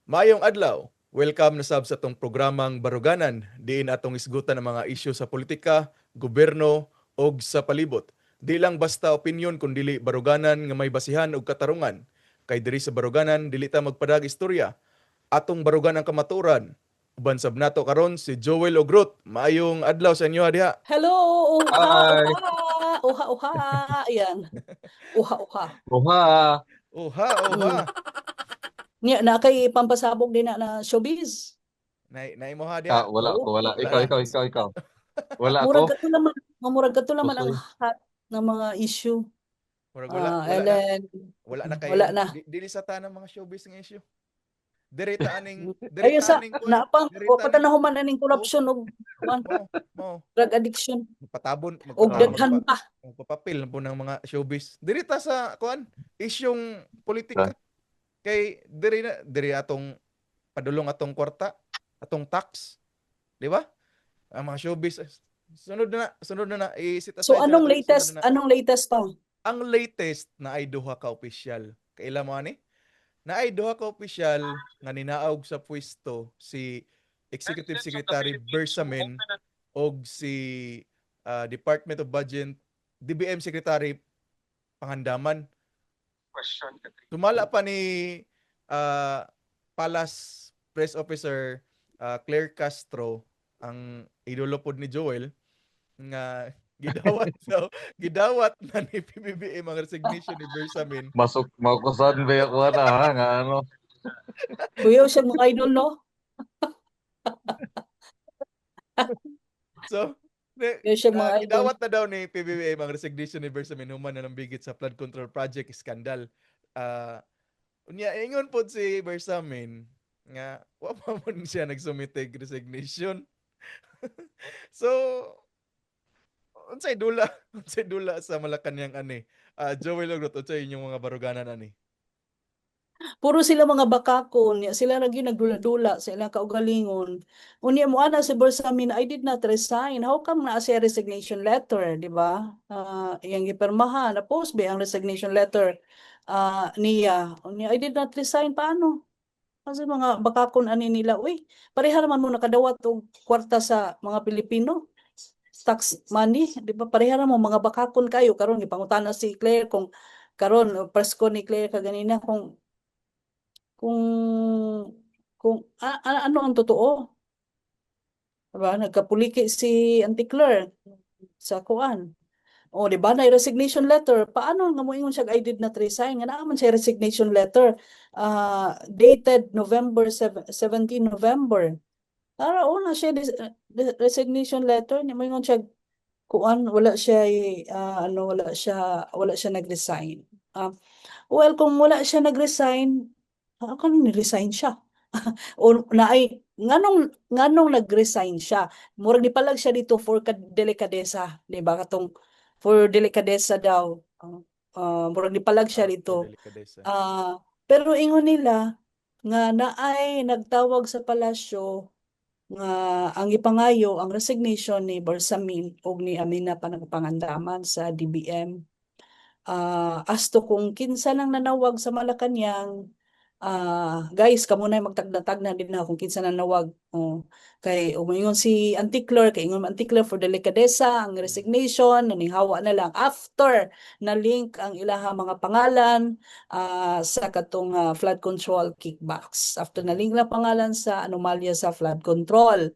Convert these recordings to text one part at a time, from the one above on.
Maayong adlaw. Welcome na sab sa atong programang Baruganan, diin atong isgutan ang mga isyu sa politika, gobyerno ug sa palibot. Di lang basta opinyon kundili baruganan nga may basihan ug katarungan. Kay diri sa Baruganan, dili ta magpadag istorya. Atong barugan ang kamatuoran. Uban sab nato karon si Joel ug Ruth. Maayong adlaw sa inyo diha. Hello, uha, Hi. Uha, uha, uha. Ayan. Uha, uha. Uha. Uha, uha. Nya na kay pampasabog din na na showbiz. Nay mo ha diha. Ah, wala Oo. ako, wala. Wala Ikaw, na. ikaw, ikaw, ikaw. Wala ako. Murag kato naman ang Usoy. Hot ng mga issue. Murag wala, Ah, wala and na. then Wala na kay wala na. Dili sa tanang mga showbiz nga issue. Diri ta aning diri Ayun ta sa aning kuan, naapang diri wa ta pa aning na human aning corruption og kuan, mo mo drug addiction patabon og magpatabon daghan magpa, pa. Magpapapil na po ng mga showbiz. Diri ta sa kuan, isyong politika kay diri na diri atong padulong atong kwarta, atong tax, di ba? Ang mga showbiz eh, sunod na na i-set So aside na anong nato, sunod latest na na. Anong latest pa? Ang latest na ay duha ka opisyal. Kaila mo ani? Na ay duha ka opisyal nga ninaog sa pwesto si Executive Secretary Bersamin og si Department of Budget DBM Secretary Pangandaman. Sumala pa ni Palace Press Officer Claire Castro, ang idolo pod ni Joel, nga gidawat daw, gidawat na ni PBBM ang resignation ni Bersamin. Masuk, makusan ba ako na ha, nga ano. Kuya siya mga idol, no? So, Kuya siya mga idol. Gidawat na daw ni PBBM ang resignation ni Bersamin human na nambigit sa flood control project scandal. Unya ingon pod si Bersamin nga wa pa man siya nagsumitig resignation. So unsay dula sa Malacañang ani? Joel ug Ruth, unsay inyong mga baruganan ani? Puro sila mga bakakon, niya sila ra gyud nagdula-dula sa ilang kaugalingon. Unya mo ana si Bersamin, "I did not resign." How come naa siya resignation letter, di ba? Iyang gipirmahan, na post ba ang resignation letter niya. Unya, "I did not resign." Paano? Kasi mga bakakon ani nila, uy, pareha naman mo nakadawat og kwarta sa mga Pilipino. Tax money, di ba? Pareha mo mga bakakon kayo karon. Gipangutana si Claire kung karon press ko ni Claire kaganina kung ano ang totoo. Diba? Nagkapuliki si Auntie Claire sa kuan. O, di ba? Na resignation letter. Paano nga moingon siya, "I did not resign"? Nga naa man siya resignation letter dated November 7, 17 November. Ara una siya resignation letter niya, moingon siya kuan, wala siya ano, wala siya nag-resign. Well, kung wala siya nag-resign, kung ni-resign siya? O naay nganong nag-resign siya? Murag nipalag siya dito for delikadesa, di ba? Katong for delikadesa daw. Murag nipalag siya For dito. delikadesa. Pero ingon nila nga naay nagtawag sa palasyo nga ang ipangayo ang resignation ni Bersamin og ni Amina Pangandaman sa DBM. As to kung kinsa nang nanawag sa Malacañang, guys, kamo na magtagna-tagna din na kung kinsa nanawag. Oh, kay umingon si Auntie Claire, kay ingon Auntie Claire for delikadesa ang resignation, naninghawa na lang after na link ang ilaha mga pangalan sa katong flood control kickbacks. After na link na pangalan sa anomalya sa flood control.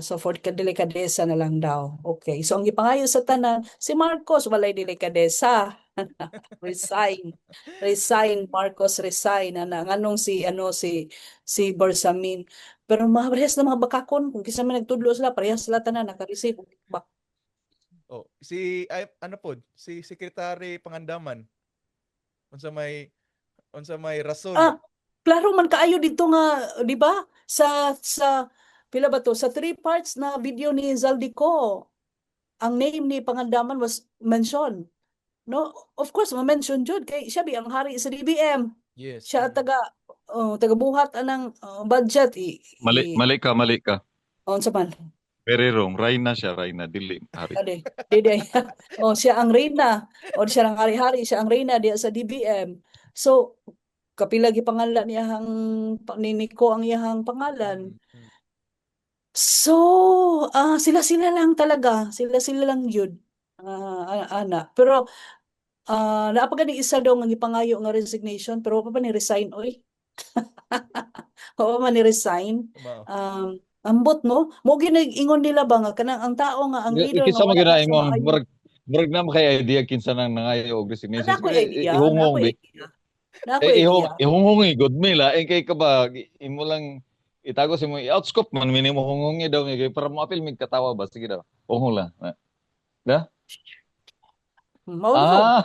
So for delikadesa na lang daw. Okay. So ang gipangayo sa tanan, si Marcos walay delikadesa. Resign. Resign, Marcos, resign. Ana nganong si ano si si Bersamin. Pero mga parehas na mga bakakon kung kinsa man nagtudlo sila, parehas sila tanan naka-receive og kickback. Oh, si ay, ano pod, si Secretary Pangandaman. Unsa may rason? Klaro man kaayo dito nga, di ba? Sa pila ba to? Sa three parts na video ni Zaldy Co, ang name ni Pangandaman was mentioned. No, of course, ma-mention jud kay siya bi ang hari sa DBM. Siya taga oh, tagabuhat anang budget Mali, mali ka, mali ka. Oh, unsa man? Very wrong. Reyna siya, Reyna. Dili, hari. Ade, di di. Oh, siya ang reyna. O siya ang hari-hari, siya ang reyna diya sa DBM. So, Kapila gipangalan niyahang ni Nico ang iyahang pangalan. So, sila-sila lang talaga, sila-sila lang yun. Ana. Pero naa pa gani isa daw nga gipangayo nga resignation, pero wa pa ni resign oy. Wa pa man ni resign. Mao. Ambot, no? Mo ginaingon nila ba nga kanang ang tao nga ang leader nga Kinsa man wala gyud na na sa imong maayo. murag na kay idea kinsa nang nangayo og resignation. Naa ko'y idea, naa Ihungong ko'y bi. idea. Naa ko'y Eh, ihong idea. ihunghungi gud mi lain kay ka ba imo lang itago sa imo outscope man minimo hunghungi daw mi kay para moapil mig katawa ba, sige daw. Hunghong lang. Da? Mao na to. Ah.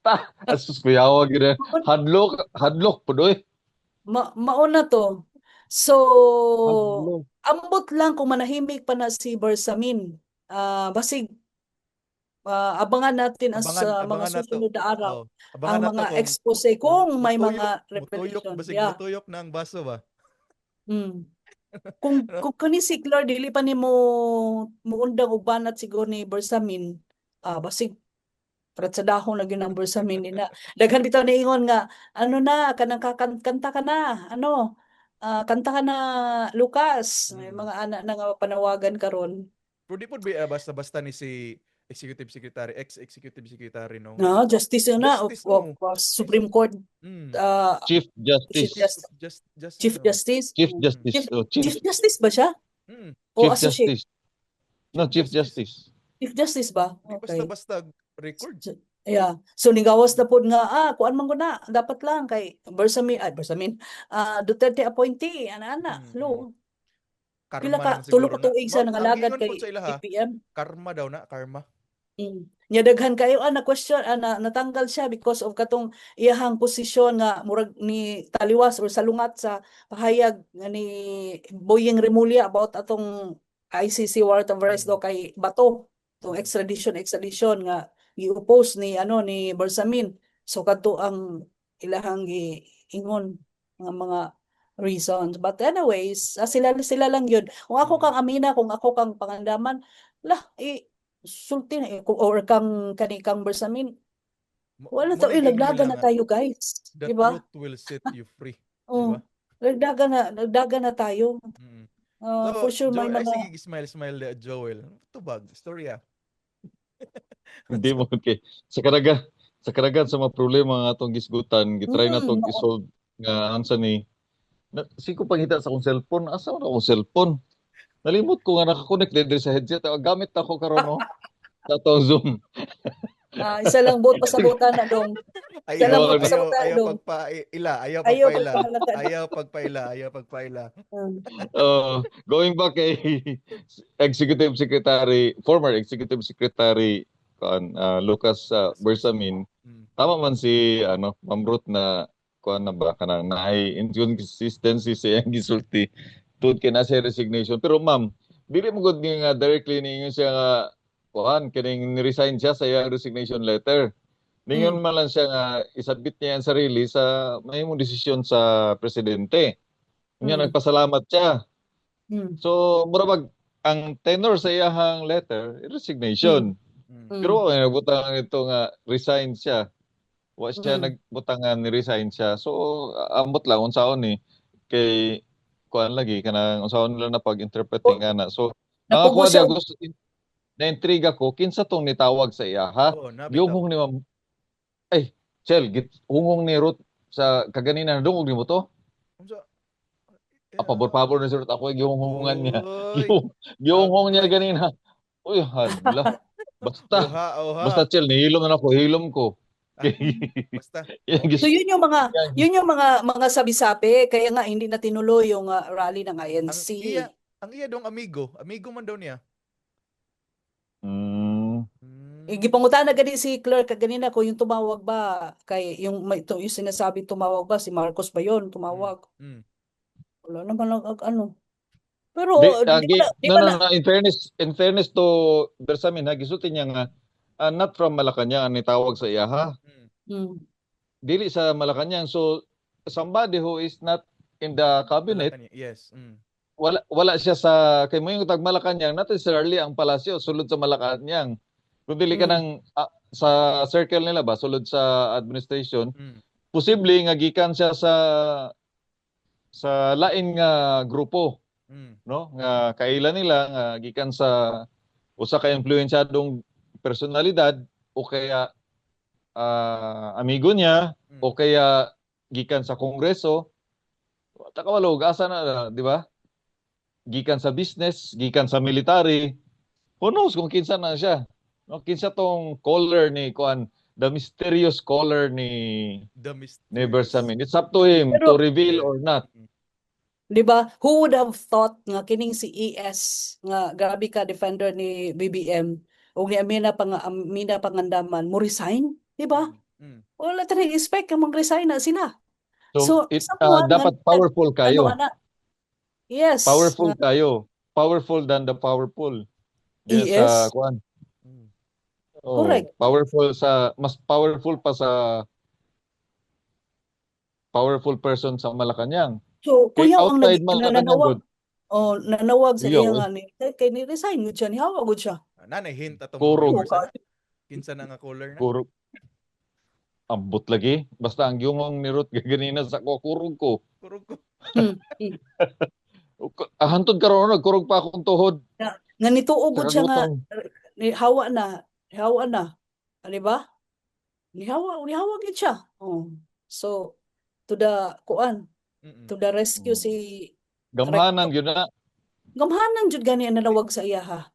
Ta, asus kuyawa gid. Hadlok, hadlok pud oy. Mao na to. So, Hadlok. ambot lang kung manahimik pa na si Bersamin. Basig abangan natin ang Abangan sa mga abangan nato. susunod na araw Oh, abangan ang nato mga kung expose kung may mutuyok, mga mutuyok revelation. basig mutuyok na ang baso ba. Kung Ano? kung kani si Claire dili pa nimo muundang og banat siguro ni Bersamin, basig ratsadahon na gyud ang Bersamin ni na. Daghan bitaw niingon nga ano na kanang kanta ka na, ano, kanta ka na, Lucas. May mga ana na nga panawagan karon. Pero di pod ba basta-basta ni si executive secretary, ex-executive secretary, no? No, justice na Justice, o, no. o Supreme Court Chief Chief Justice. Justice. Just, Chief ano. Justice. Chief Justice. Chief, Oh, Chief Chief Justice ba siya? Mm. O Chief associate? Justice. No, Chief Justice. Justice. Chief Justice ba? Di Okay. basta-basta record. Yeah. So nigawas na pod nga kuan man ko na dapat lang kay Bersamin, ay Bersamin, Duterte appointee ana ana lo. Karma Pila ka lang tulo siguro ka na. tuig siya Ang nangalagad giingon kay pod sa ilaha, BBM. karma daw na, karma. Nya daghan kayo na question, na natanggal siya because of katong iyahang posisyon nga murag ni taliwas or salungat sa pahayag nga ni Boying Remulla about atong ICC warrant of arrest daw kay Bato, tong extradition extradition nga gi-oppose ni ano ni Bersamin. So kadto ang ilahang giingon nga mga reasons. But anyways, sila sila lang yun. Kung ako kang Amina, kung ako kang Pangandaman, lah sulti na eh, or kang kani kang Bersamin, wala Mo to na giingon laglagan nila na nga, tayo, guys. the Di ba? truth will set you free. Di Oh, ba? lagdagan na tayo. So, For sure may Joel, ay mga sige, smile smile Joel. Tubag, storya. Hindi mo okay. Sa karagan sa mga problema nga atong gisgutan, gitry na tong mao. i-solve nga unsa ni na, siko pangita sa akong cellphone, asa man akong cellphone? Nalimot ko nga naka-connect diri sa headset. Ah, gamit ako karon, no, sa atong Zoom. Isa lang buot pasabutan na dong. Isa lang Ayaw, buot ayaw, pasabutan ayaw dong. Pagpaila, ayaw Ayaw pagpaila. pagpahalata. Ayaw pagpaila, ayaw pagpaila. Going back kay Executive Secretary, former Executive Secretary kuan Lucas Bersamin, tama man si ano Ma'am Ruth na kuan na ba kanang naay inconsistency sa iyang gisulti tungod kay na siya resignation. Pero ma'am, dili mo gud nga directly niingon siya nga kuan kining ni-resign siya sa iyang resignation letter. Ningon man lang siya nga isabit niya ang sarili sa mahimong desisyon sa presidente. Nya nagpasalamat siya. So mura bag ang tenor sa iyahang letter, resignation. Pero wa nagbutang ito nga resign siya. Wa siya nagbutang nga ni-resign siya. So ambot lang unsaon ni kay kuan lagi kanang unsaon nila na pag-interpret Oh, nga na. So napugo nakakuha siya di gusto na intriga ko kinsa tong nitawag sa iya ha? Oh, nabitaw. Gihunghong ni Ma'am. Ay, Chel, git hunghong ni Ruth sa kaganina, nadungog nimo to? Unsa? Ah, pabor-pabor ni si Ruth, ako gihunghungan niya. Oy. Gihunghong niya ganina. Uy, hala. Basta, Oha, oha. basta Chel, nihilom na ako, hilom ko. Ah, basta. Yan, So yun yung mga sabi-sabi kaya nga hindi na tinuloy yung rally ng Ang INC. iya dong amigo, amigo man daw niya. Eh, gipangutana gani si Clark kaganina kung yung tumawag ba kay yung may to, yung sinasabi tumawag ba si Marcos ba yun tumawag. Wala naman lang ano. Pero Di, di ba di no, ba no, na, no, in fairness to Bersamin, ha, gisulti niya nga, not from Malacanang ang nitawag sa iya, ha? Dili sa Malacanang. So, somebody who is not in the cabinet, Malacanang. Yes. Wala wala siya sa kay mo yung tag Malacanang, not necessarily ang palasyo sulod sa Malacanang. Kung dili ka ng sa circle nila ba, sulod sa administration, Posible nga gikan siya sa lain nga grupo, no, nga kaila nila nga gikan sa usa ka influensyadong personalidad o kaya amigo niya o kaya gikan sa kongreso. Ta kabalo asa na, di ba? Gikan sa business, gikan sa military. Who knows kung kinsa na siya, no? Kinsa tong caller ni kuan, the mysterious caller ni The ni mysterious. Bersamin. It's up to him Pero to reveal or not. Di ba? Who would have thought nga kining si ES nga grabe ka defender ni BBM ug ni Amina Pangandaman mo resign, di ba? Wala ta expect nga mag-resign na sila. So, So, it someone nga dapat powerful kayo. Ano ana? Yes. Powerful Nga, kayo. Powerful than the powerful. Diyan sa kuan. Oh, Correct. Powerful sa mas powerful pa sa powerful person sa Malacanang. So, Kay kuyaw ang nag outside Malacanang nanawag gud. Oh, nanawag sa Kuyaw, iya eh. nga ni kay ni resign gud siya, nihawa gud siya. Nanay hint atong mga Kurog. viewers ana. Kinsa na nga caller na? Kurog. Ambot lagi. Basta ang gyungong ni Ruth ganina sa ko, kurog ko. Kurog ko. Ah, hantod karon nagkurog pa akong tuhod. Nga nituo gud Sa siya nga kagutom. nihawa na, nihawa na. Ah, di ba? Nihawa, nihawa gid siya. Oh. So to the kuan, to the rescue si Gamhanan gyud na. Gamhanan jud gani ang nanawag sa iya ha.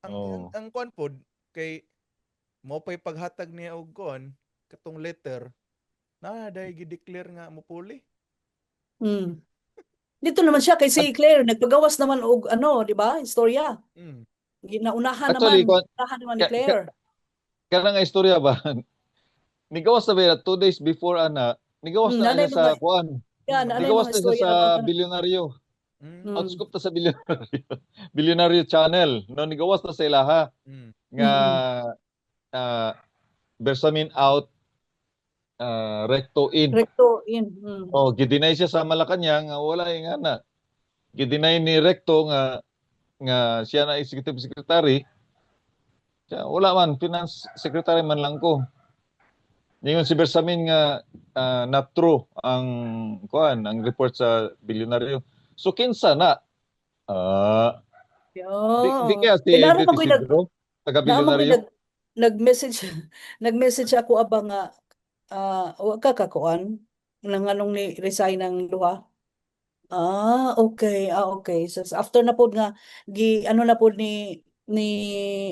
Ang Oh. ang kuan pod kay mo pay paghatag niya og kuan katong letter na dahil gi-declare nga mopuli. Dito naman siya kay si Claire nagpagawas naman og ano, di ba? Istorya. Ginaunahan Actually, naman, unahan naman ni Claire. Kana nga istorya ba? Nigawas na ba 2 days before ana, nigawas na nanay niya sa kuan. Yeah, naanay Nigawas mga na siya istorya sa about ana. Bilyonaryo. Outscope ta sa Bilyonaryo. Bilyonaryo Channel. No, nigawas na sa ilaha nga Bersamin out, Recto in. Recto in. Oh, gideny siya sa Malacanang nga wala yung ana. Gideny ni Recto nga siya na executive secretary. Siya, wala man, finance secretary man lang ko. Ningon si Bersamin nga not true ang kuan, ang report sa Bilyonaryo. So kinsa na? Ah, di kaya si Kaya Edith Isidro, taga naa man ko'y Bilyonaryo? nag-message ako aba nga wa ka kakuan nang anong ni resign ang duha. Ah, okay. Ah, okay. So after na pod nga gi ano na pod ni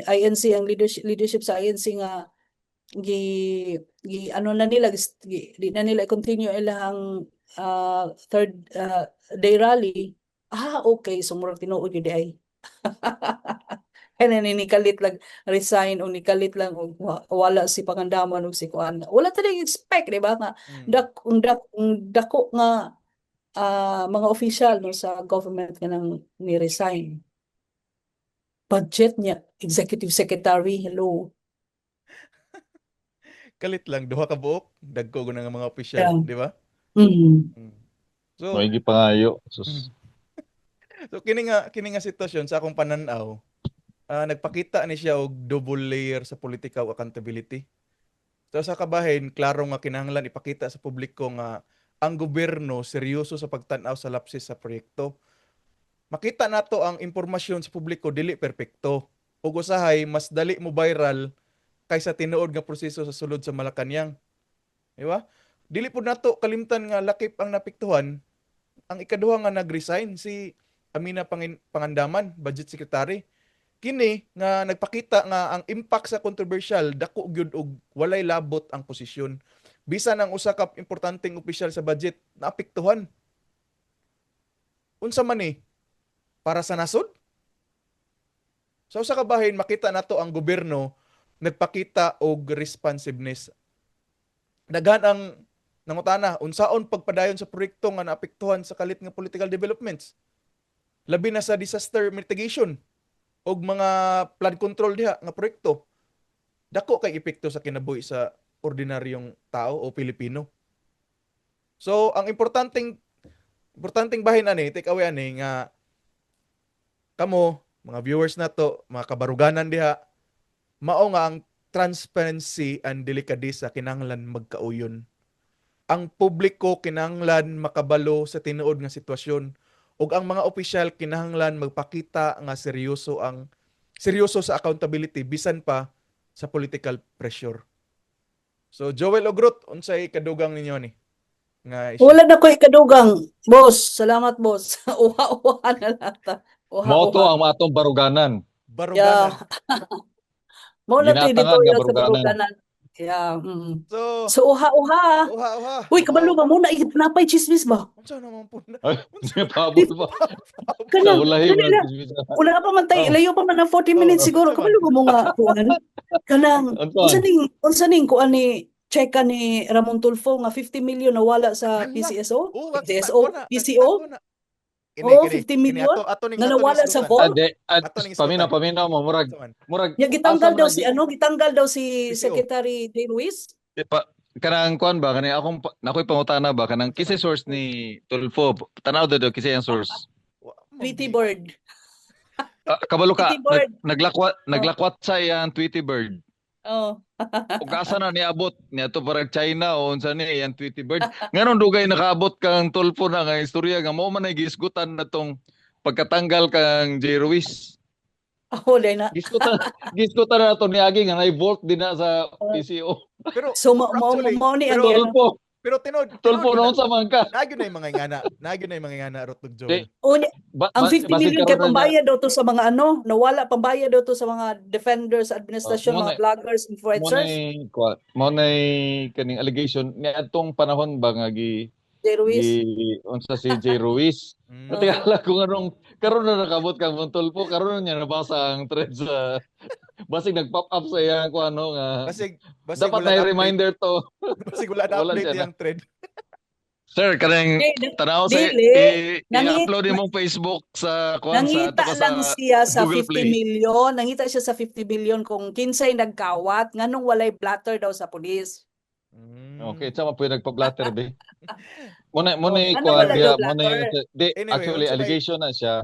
INC, ang leadership leadership sa INC nga gi gi ano na nila gi, di na nila i-continue ilang third day rally. Ah, okay. So murag tinuod gyud ay. Kaya ni nikalit lang resign o nikalit lang og wala si Pangandaman og si kuan. Wala talaga expect, di ba, nga dak dak dako nga mga official, no, sa government nga nang ni resign. Budget niya, executive secretary, hello. Kalit lang duha ka buok, dagko gud nga mga opisyal, di ba? Mm. So, May gipangayo. Sus. So kini nga sitwasyon sa akong pananaw, nagpakita ni siya og double layer sa politika ug accountability. So sa kabahin, klaro nga kinahanglan ipakita sa publiko nga ang gobyerno seryoso sa pagtan-aw sa lapses sa proyekto. Makita nato ang impormasyon sa publiko dili perpekto. Ug usahay mas dali mo viral kaysa tinuod nga proseso sa sulod sa Malacanang. Di ba? Dili pud nato kalimtan nga lakip ang naapektuhan ang ikaduha nga nag-resign, si Amina Pangandaman, budget secretary. Kini nga nagpakita nga ang impact sa controversial dako gyud og walay labot ang posisyon. Bisan ang usa ka importanteng opisyal sa budget naapektuhan. Unsa man ni para sa nasod? Sa usa ka bahin, makita nato ang gobyerno nagpakita og responsiveness. Daghan ang nangutana unsaon pagpadayon sa proyekto nga naapektuhan sa kalit nga political developments. Labi na sa disaster mitigation og mga flood control diha nga proyekto. Dako kay epekto sa kinabuhi sa ordinaryong tao o Pilipino. So, ang importanteng importanteng bahin ani, take away ani nga kamo, mga viewers nato, mga kabaruganan diha, mao nga ang transparency and delikadesa kinahanglan magkauyon. Ang publiko kinahanglan makabalo sa tinuod nga sitwasyon ug ang mga opisyal kinahanglan magpakita nga seryoso sa accountability bisan pa sa political pressure. So Joel og Ruth, unsay kadugang ninyo ni nga issue? Wala na ko ikadugang. Boss, salamat, boss. Uha-uha na lang ta. Mao to Uha-uha. ang atong baruganan. Baruganan. Mao na to Ginatangan nga editorial sa baruganan. baruganan. Yeah. So, So uha-uha. uha uha. Uy, kabalo ba mo na napay chismis ba? Unsa naman po na? Ay, pahabol pa. Sa Kanang ulahi dali man lang. chismis. Wala pa man tay, layo pa man ang 40 minutes siguro. Unsa man? Kabalo ba mo nga kuan? Kanang Unsa unsa ning kuan ni cheka ni Ramon Tulfo nga 50 million nawala sa Hala. PCSO? Oh, nakita PCSO? ko na. Nakita PCO? ko na. Kini, Oo, kini, 50 kini million ato ning nga ato ning nawala sa isgutan. vault. Ade, at Ato ning paminaw isgutan. paminaw mo, murag Unsa man? murag Nya asa gitanggal man daw na si ano, gitanggal daw si PCO. Secretary Jay Ruiz. Di pa kanang kuan ba, kani akong nakoy pangutana ba, kanang Unsa kisay man? source ni Tulfo, tanaw daw kisay ang source. Wa man Tweety gi. Bird. Ah, kabalo ka Tweety Bird. Naglakwat Oh. naglakwat sa iyang Tweety Bird. Oh. Ug asa na niabot niadto parang China o unsa ni iyang Tweety Bird? Nganong dugay nakaabot kang Tulfo na nga istorya nga mao man ay giisgutan na tong pagkatanggal kang Jay Ruiz? Oh, wala na. Gisgutan gisgutan na to niagi nga nay vault din na sa PCO. Pero So mo mo actually, mo ni ang pero ano. Tulfo, pero tinod tinod Tulfo gyud na na. unsa man ka? Naa gyud na yung mga ingana, naa gyud na yung mga ingana, Ruth ug Di Joel. Unya, ang 50 basig million kay karon na niya. pambayad daw to sa mga ano, nawala pambayad daw to sa mga defenders sa administrasyon, Mo mga na vloggers, mo influencers. nay kuan, mo nay kaning allegation niadtong panahon ba nga gi Jay Ruiz. gi unsa si Jay Ruiz. Natingala kung anong karon na nakabot kang Montulfo, karon na niya nabasa ang thread sa basig nag-pop up sa iyang kuan ano nga Basig basig dapat wala na na update. reminder to. Basig wala na Wala update siya na. iyang thread. Sir, kanang tanaw sa Dili. I-upload imong Facebook sa kuan sa ato Nangita ka sa lang siya sa Google 50 Play. million. Nangita siya sa 50 million kung kinsay nagkawat nganong walay blatter daw sa pulis. Okay, sama po yung nagpa-blatter be. Muna Oh, muna ano kuan wala diya, daw muna blatter? di Anyway, actually unsa may allegation na siya.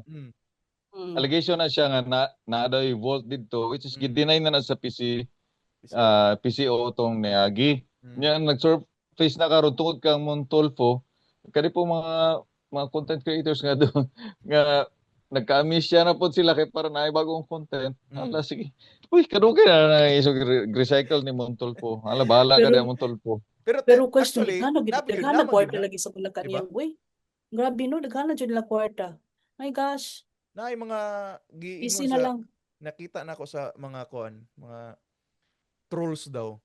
Allegation na siya nga na na daw vault didto, which is gi-deny na na sa PC PCO. PCO tong niagi. Nya nag-surface na karon tungod kang Montolfo, kani po mga content creators nga do nga nagka-amnesia na pod sila kay para naay bagong content. Hala, sige. Uy, kadugay na na isog recycle ni Montolfo. Hala, bahala ka Pero di Montolfo. Pero pero question, actually, daghan na naman gyud daghan na naman gyud kwarta na, lagi sa di ba? Malacañang. Uy, grabe no, daghan na jud nila kwarta. My gosh, Naay mga giingon easy na sa lang. Nakita nako sa mga kuan, mga trolls daw.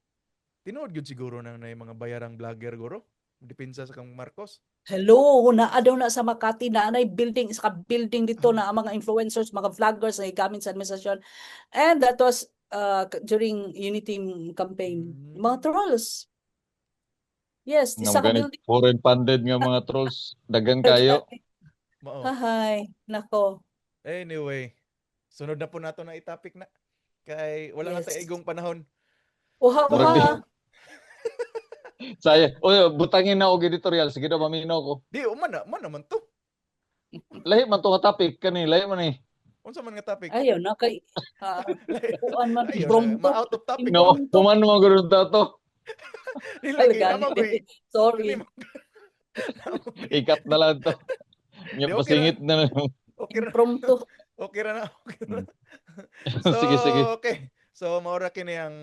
Tinuod gyud siguro nang nay mga bayarang vlogger guro. Depensa sa kang Marcos. Hello, naa daw na sa Makati na anay building, isa ka building dito na ang mga influencers, mga vloggers na gigamit sa administrasyon. And that was during Unity campaign. Mga trolls. Yes, Nga isa ka gani building. foreign funded nga mga trolls, daghan kayo. Mao. Hahay, nako. Anyway, sunod na po nato na i-topic na. Kay wala na tay igong panahon. Uha, Murag uha. Saya, oy, butangin na og editorial, sige daw, maminaw ko. Di man na, man naman to. Lahi man to nga topic kani, lahi man ni. Unsa man nga topic? Ayaw na kay kuan man Ayaw na, impromptu. ma-out of topic. No, Impromptu. human mo gud to. Dili Ay, lagi gani. naman koy. Sorry. Dili man. Ikat na lang to. Nya Di, okay ra. pasingit na lang. Okay ra. Impromptu. Okay ra na. Okay ra. So, Sige, sige. okay. So, maura kini ang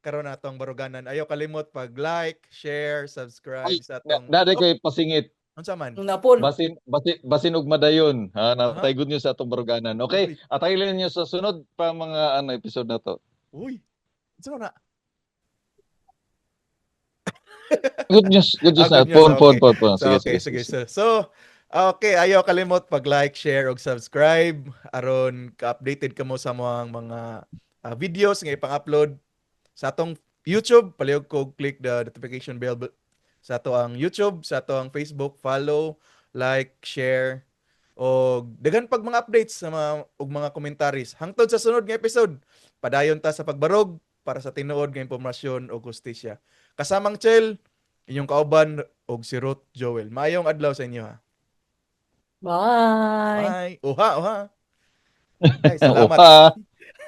karon natong baruganan. Ayaw kalimot pag like, share, subscribe Ay, sa atong na Oh, koy pasingit. unsa man? Napol. Basin og madayon. Ha, Aha. natay good news sa atong baruganan. Okay, Uy. ataylin niyo sa sunod pa mga ano episode na to. Uy. Unsa na? Good news, good news Ah, na. good news. Phone, phone, Okay. phone, phone. So, Sige, okay, sige, sige. sige. So, okay, ayaw kalimot pag like, share ug subscribe aron ka-updated kamo sa mga videos nga ipang-upload sa atong YouTube. Palihog ko click the notification bell sa ato ang YouTube, sa ato ang Facebook, follow, like, share og daghan pag mga updates sa mga ug mga commentaries. Hangtod sa sunod nga episode, padayon ta sa pagbarog para sa tinuod nga impormasyon ug hustisya. Kasamang Chel, inyong kauban og si Ruth Joel. Maayong adlaw sa inyo ha. Bye. Bye. Uha, uha. Ay, salamat. Uha.